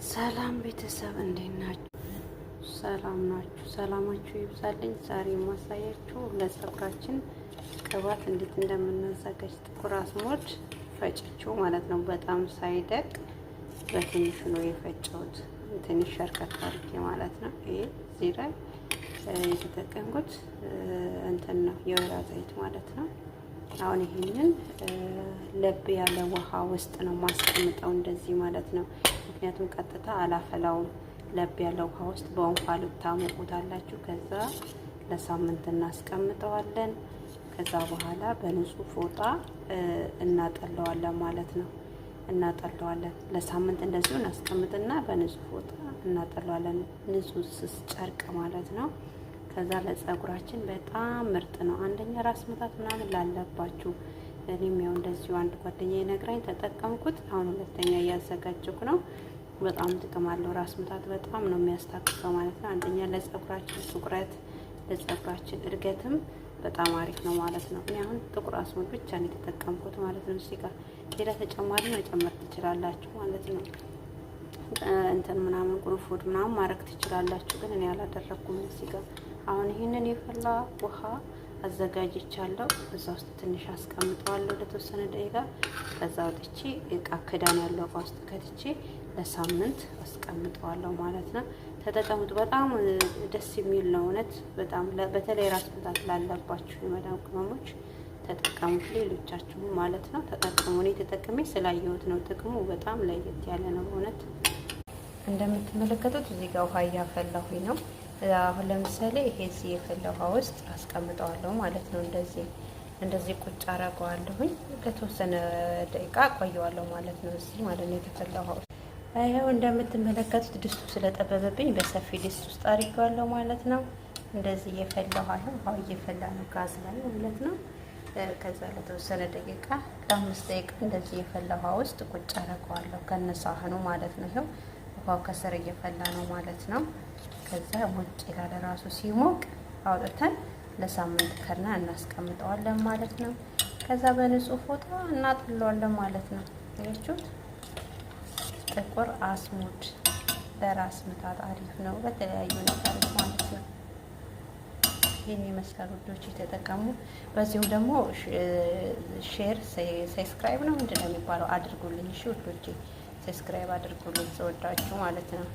ሰላም ቤተሰብ፣ እንዴት ናችሁ? ሰላም ናችሁ? ሰላማችሁ ይብዛልኝ። ዛሬ የማሳያችሁ ለፀጉራችን ቅባት እንዴት እንደምናዘጋጅ፣ ጥቁር አዝሙድ ፈጭቼው ማለት ነው። በጣም ሳይደቅ በትንሹ ነው የፈጨሁት፣ ትንሽ ሸርከት አድርጌ ማለት ነው። ይሄ እዚህ ላይ የተጠቀምኩት እንትን ነው፣ የወይራ ዘይት ማለት ነው። አሁን ይሄንን ለብ ያለ ውሃ ውስጥ ነው ማስቀምጠው እንደዚህ ማለት ነው። ምክንያቱም ቀጥታ አላፈላውም። ለብ ያለ ውሃ ውስጥ በእንፋሎት ታሞቁታላችሁ። ከዛ ለሳምንት እናስቀምጠዋለን። ከዛ በኋላ በንጹህ ፎጣ እናጠለዋለን ማለት ነው። እናጠለዋለን፣ ለሳምንት እንደዚሁ እናስቀምጥና በንጹህ ፎጣ እናጠለዋለን። ንጹህ ስስ ጨርቅ ማለት ነው። ከዛ ለጸጉራችን በጣም ምርጥ ነው። አንደኛ ራስ ምታት ምናምን ላለባችሁ፣ እኔም ያው እንደዚሁ አንድ ጓደኛ ነግራኝ ተጠቀምኩት። አሁን ሁለተኛ እያዘጋጀኩ ነው። በጣም ጥቅም አለው። ራስ ምታት በጣም ነው የሚያስታግሰው ማለት ነው። አንደኛ ለጸጉራችን ጥቁረት፣ ለጸጉራችን እድገትም በጣም አሪፍ ነው ማለት ነው። እኔ አሁን ጥቁር አዝሙድ ብቻ ነው የተጠቀምኩት ማለት ነው። እዚህ ጋር ሌላ ተጨማሪ መጨመር ትችላላችሁ ማለት ነው። እንትን ምናምን ቅርንፉድ ምናምን ማድረግ ትችላላችሁ፣ ግን እኔ አላደረኩም እዚህ ጋር። አሁን ይህንን የፈላ ውሃ አዘጋጅቻለሁ። እዛ ውስጥ ትንሽ አስቀምጠዋለሁ ለተወሰነ ደቂቃ። ከዛ አውጥቼ እቃ ክዳን ያለው እቃ ውስጥ ከትቼ ለሳምንት አስቀምጠዋለሁ ማለት ነው። ተጠቀሙት። በጣም ደስ የሚል ነው እውነት። በጣም በተለይ ራስ ምታት ላለባችሁ የመዳም ቅመሞች ተጠቀሙት። ሌሎቻችሁም ማለት ነው ተጠቀሙ። እኔ ተጠቅሜ ስላየሁት ነው። ጥቅሙ በጣም ለየት ያለ ነው እውነት። እንደምትመለከቱት እዚህ ጋር ውሃ እያፈላሁኝ ነው። አሁን ለምሳሌ ይሄ እዚህ የፈላ ውሃ ውስጥ አስቀምጠዋለሁ ማለት ነው። እንደዚህ እንደዚህ ቁጭ አረገዋለሁኝ፣ ለተወሰነ ደቂቃ ቆየዋለሁ ማለት ነው። እዚህ ማለት ነው የተፈላ ውሃ ውስጥ። ይኸው እንደምትመለከቱት ድስቱ ስለጠበበብኝ በሰፊ ድስት ውስጥ አድርጌዋለሁ ማለት ነው። እንደዚህ እየፈላ ውሃ ነው። ውሃው እየፈላ ነው ጋዝ ላይ ማለት ነው። ከዛ ለተወሰነ ደቂቃ፣ ለ5 ደቂቃ እንደዚህ የፈላ ውሃ ውስጥ ቁጭ አረገዋለሁ ከነሳህኑ ማለት ነው። ይኸው ውሃው ከስር እየፈላ ነው ማለት ነው። ከዛ ሞቅ ይላል ራሱ፣ ሲሞቅ አውጥተን ለሳምንት ከርና እናስቀምጠዋለን ማለት ነው። ከዛ በንጹህ ፎጣ እናጥለዋለን ማለት ነው። አያችሁት? ጥቁር አዝሙድ ለራስ ምታት አሪፍ ነው፣ በተለያዩ ነገሮች ማለት ነው። ይህን ይመስላል ውዶች፣ የተጠቀሙ። በዚሁም ደግሞ share፣ subscribe ነው ምንድን ነው የሚባለው አድርጉልኝ። እሺ ውዶቼ፣ subscribe አድርጉልኝ ስወዳችሁ ማለት ነው።